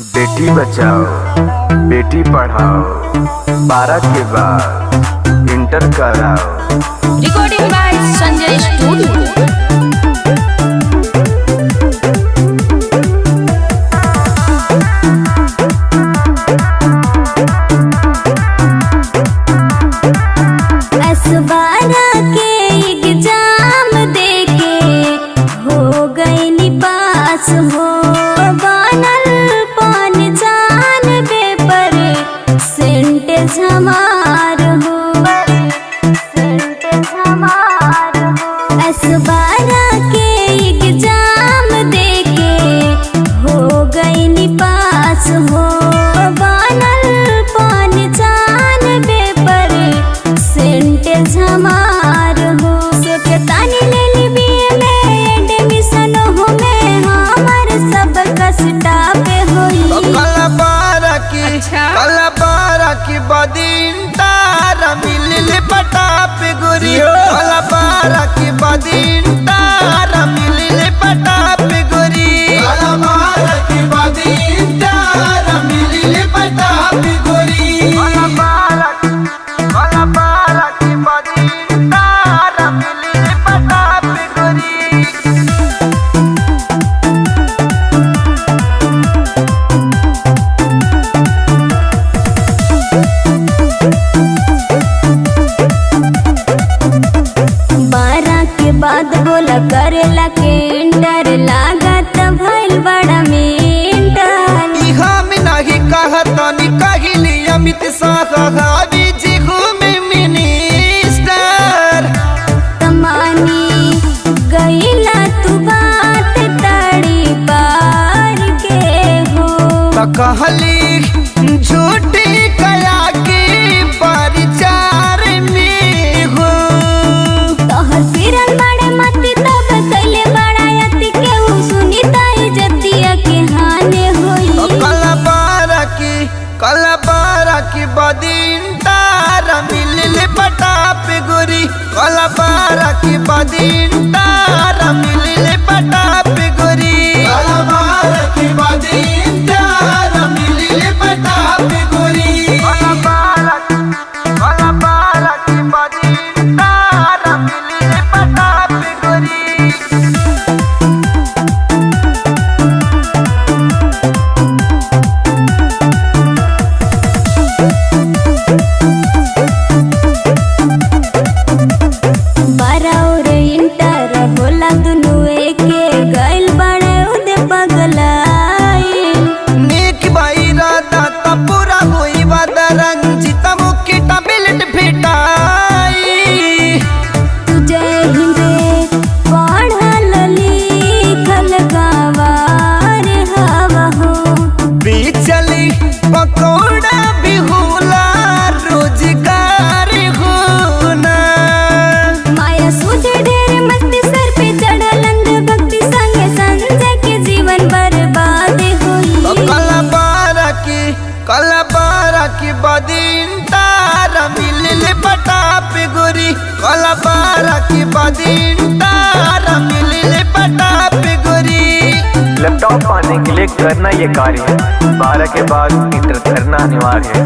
बेटी बचाओ बेटी पढ़ाओ, 12 के बाद इंटर कराओ। Recording by Sanjay Studio. असबारा के एग्जाम देके हो गई पास हो, बनल पान जान पेपर सेंटेंस हमार हो, सेंटेंस हमार हो। असबारा के एग्जाम देके हो गई पास हो, बनल पान जान पेपर सेंटेंस हमार हो। सोचतानी ले ली बीए में एडमिशन हो में हमार सब कष्टा पे होई। अच्छा। कला की बदिन तारा मिलल पटाप गोरी, कला बारा की बदिन तारा मिलल पटाप गोरी, कला बारा की बदिन तारा मिलल पटाप गोरी, कला बारा की बदिन तारा मिलल पटाप गोरी। 12 के बाद बोला करेला के इंटर लागत भइल बड़ा मेंटल। ई हम नहीं कहतनी कहिली अमित शाह हावी जी घूमे मिनिस्टर। तमानी गईला तू बात तड़ी पार के हो, त कहली झूठी कया के परिचार में हो। तोहर फिरल बड़े मती तब कैले बड़ा अति के उ सुनी ताई जतिया के हाने होई। तो कला बारा की बदिन तारा मिलल पटाप गोरी, कला बारा की बदिन तारा मिलल पटाप गोरी, कला बारा की बदिन तारा मिलल पटाप गोरी, कला बारा की बदिन तारा मिलल पटाप गोरी। 12 और इंटर होला दुनु एके गइल बड़े उदे पगलाई। नेक बाई राधा त पूरा होई वादा, रंजित मुखी टैबलेट भेटाई। तू जय हिंद पढ़ल लिखल गवार हवा हो, बिचली पकौड़ा भी होला रोजगार होना। माया सूझे ढेर मस्ती सर पे चढ़ल अंध भक्ति संगे संजय के जीवन बर्बाद होई। तो कला बारा की बदिन तारा मिलल पटाप गोरी, कला बारा की बदिन तारा मिलल पटाप गोरी। लैपटॉप पाने के लिए करना ये कार्य है, 12 के बाद इंटर करना अनिवार्य है।